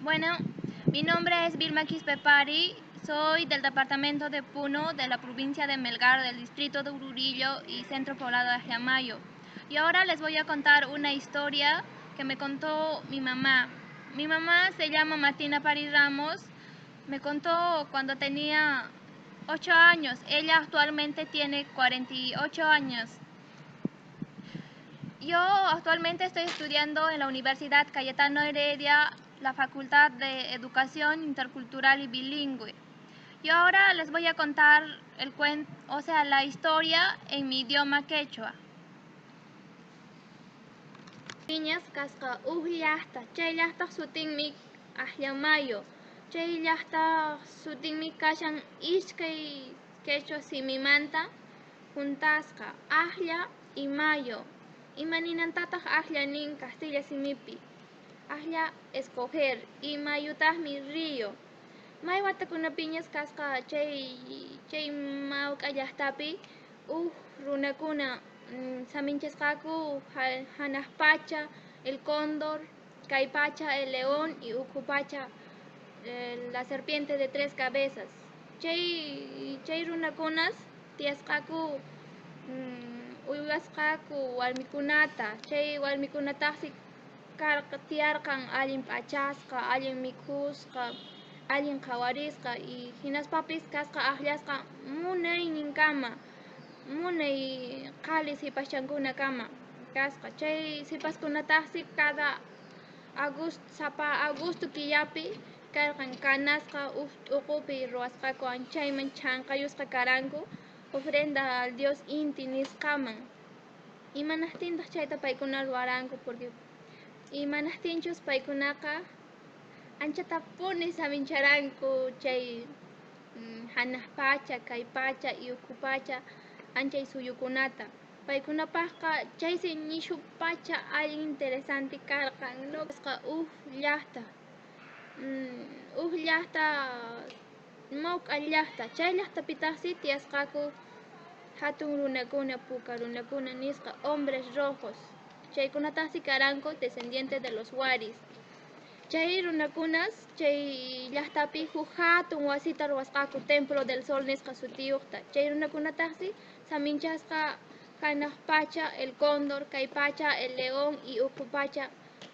Bueno, mi nombre es Vilma Quispe Pari, soy del departamento de Puno, de la provincia de Melgar, del distrito de Ururillo y centro poblado de Ajlamayo. Y ahora les voy a contar una historia que me contó mi mamá. Mi mamá se llama Martina Pari Ramos, me contó cuando tenía 8 años, ella actualmente tiene 48 años. Yo actualmente estoy estudiando en la Universidad Cayetano Heredia, la Facultad de Educación Intercultural y Bilingüe. Y ahora les voy a contar el cuento, o sea, la historia en mi idioma quechua. Piñas kasqa uj llaqta, chay llaqtaq sutinmi Ajllamayo. Chay llaqtaq sutinmi kashan iskay quechua simimanta juntasqa, Ajlla y Mayo. Imaninantataq Ajlla nin kastilla simipi. Ajlla escoger y mayutaqmi río. May watakunapiñas kasqa chay mawk'a llaqtapi uj runakuna saminchasqaku hanaq pacha el cóndor, kay pacha el león y ukhu pacha la serpiente de tres cabezas. Chay runakunas tiyasqaku uywasqaku warmikunata, chay warmikunataqsi tiyarqan allin p'achasqa, allin mikhusqa, allin qhawarisqa y hinaspapis kasqa akllasqa munayninkama, munay qhali sipaschankuna kasqa. Chay sipaskunataqsi cada agosto, sapa agosto killapi karqan kanasqa uj t'uqupi ruwasqaku anchayman ch'anqayusqa karanku ofrenda al dios Inti nisqaman. Imanaqtintaq chayta paykuna ruwaranku porque imanaqtinchus paykunaqa anchatapuni samincharanku chay hanaq pacha, kay pacha y ukhu pacha anchay suyukunata. Paykunapaqqa chaysi nishu pacha allin interesante karqan, ¿no? Uj llaqta, uj llaqta mawk'a llaqta, chay llaqtapitaqsi tiyasqaku hatun runakuna, puka runakuna nisqa hombres rojos. Chaykunataqsi karanku descendientes de los waris. Chay runakunas chay llaqtapi huk hatun wasita ruwasqaku Templo del Sol nisqa sutiyuqta. Chay runakunataqsi saminchasqa hanaq pacha el cóndor, kay pacha el león y ukhu pacha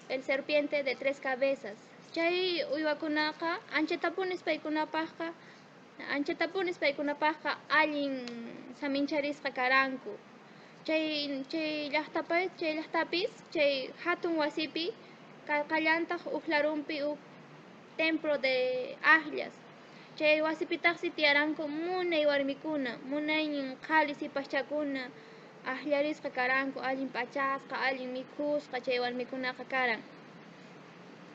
el serpiente de tres cabezas. Chay uywakunaqa anchatapunis paykunapaqqa allin samincharisqa karanku. Chay llaqtapis chay hatun wasipi karqallantaq uj larunpi uj templo de Ajllas. Chay wasipitaqsi tiyaranku munay warmikuna, munaynin qhali sipaschakuna akllarisqa karanku, allin p'achasqa, allin mikhusqa chay warmikunaqa karan.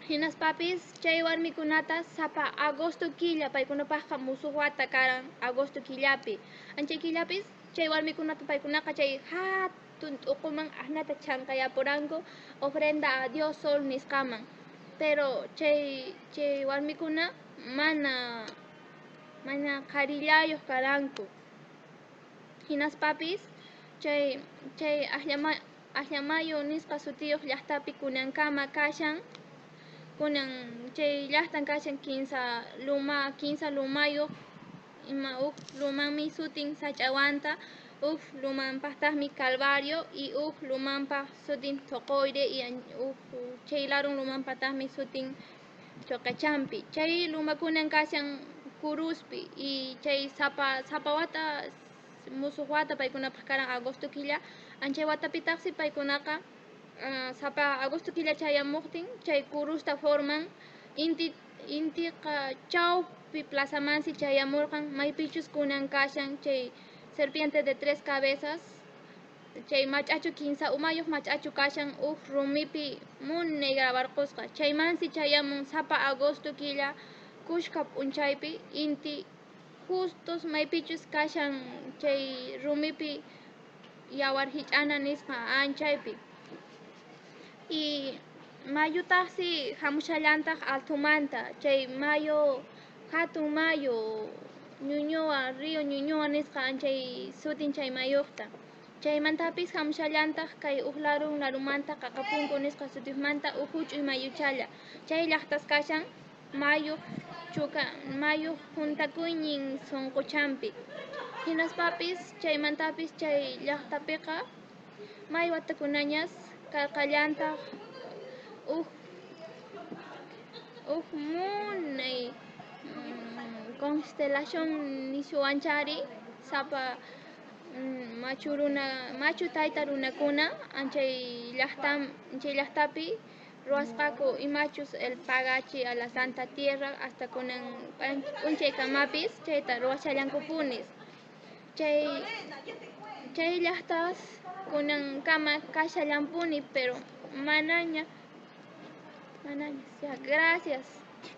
Hinaspapis chay warmikunata sapa agosto killa paykunapaqqa musuq wata karan agosto killapi. Anchay killapis chay warmikunata paykunaqa chay hatun t'uquman asnata ch'anqayapuranku ofrenda a Dios Sol nisqaman. Pero chay warmikuna mana qharillayuq karanku. Hinaspapis chay Ajllamayo nisqa sutiyuq llaqtapi kunankama kashan, kunan chay llaqtan kashan kinsa lumayuq, ima uj lumanmi sutin Sach'awanta, uj lumanpaqtaqmi Calvario y uj lumanpaq sutin Thoqoyre y uj chay larun lumanpaqtaqmi sutin Choqechampi. Chay lumakunan kashan Kuruspi y chay sapa wata musuq wata paykunapaq karan agosto killa, anchay watapitaqsi paykunaqa sapa agosto killa chayamuqtin chay kurusta forman intiqa chawpi plazamansi chayamurqan maypichus kunan kashan chay serpiente de tres cabezas, chay mach'achu kinsa umayuq mach'achu kashan uj rumipi munay grabarqusqa. Chaymansi chayamun sapa agosto killa kushka p'unchaypi inti justos maypichus kashan chay rumipi yawar hich'ana nisqa anchaypi. Y mayutaqsi hamushallantaq altumanta, chay mayo hatun mayo Ñuñoa, río Ñuñoa nisqa anchay sutin chay mayuqta. Chaymantapis hamushallantaq kay uj larun larumanta Qaqapunku nisqa sutiyuqmanta uj huch'uy mayuchalla. Chay llaqtas kashan mayuq chuka mayuq juntakuynin sunquchampi. Hinaspapis chaymantapis chay llaqtapiqa may watakunañas karqallantaq uj uj munay constelación nishuwanchari sapa machu runa machu tayta runakuna anchay llaqtam chay llaqtapi ruwasqaku imachus el pagachi a la Santa Tierra hasta kunan p'unchaykamapis chayta ruwashallankupunis. Chay llaqtas kunankama kashallampuni pero manaña manaña. Ya, gracias.